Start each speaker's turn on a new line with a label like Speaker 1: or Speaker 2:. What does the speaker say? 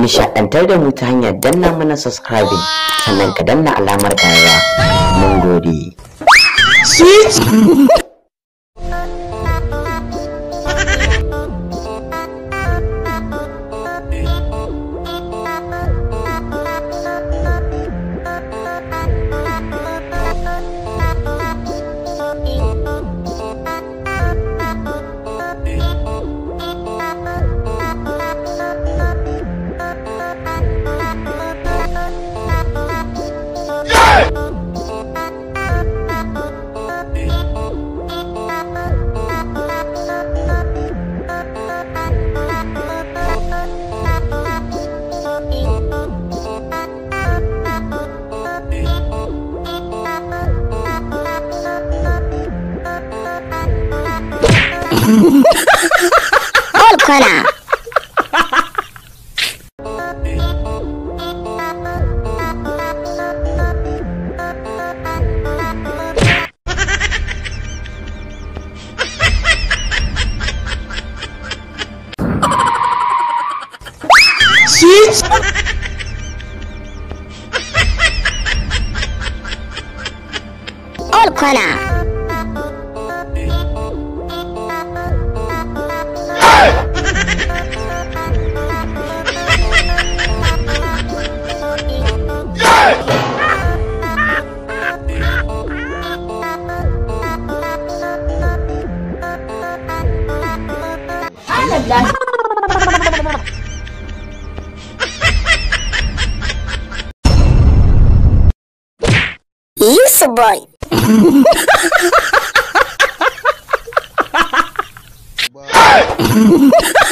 Speaker 1: Nishaɗantar da mu ta hanyar danna mana subscribing sannan ka danna alamar ƙararrawa. Mun gode.
Speaker 2: Sweet!
Speaker 3: All corner.
Speaker 2: Sweet!
Speaker 3: All corner. Yusuf boy.
Speaker 2: Hey!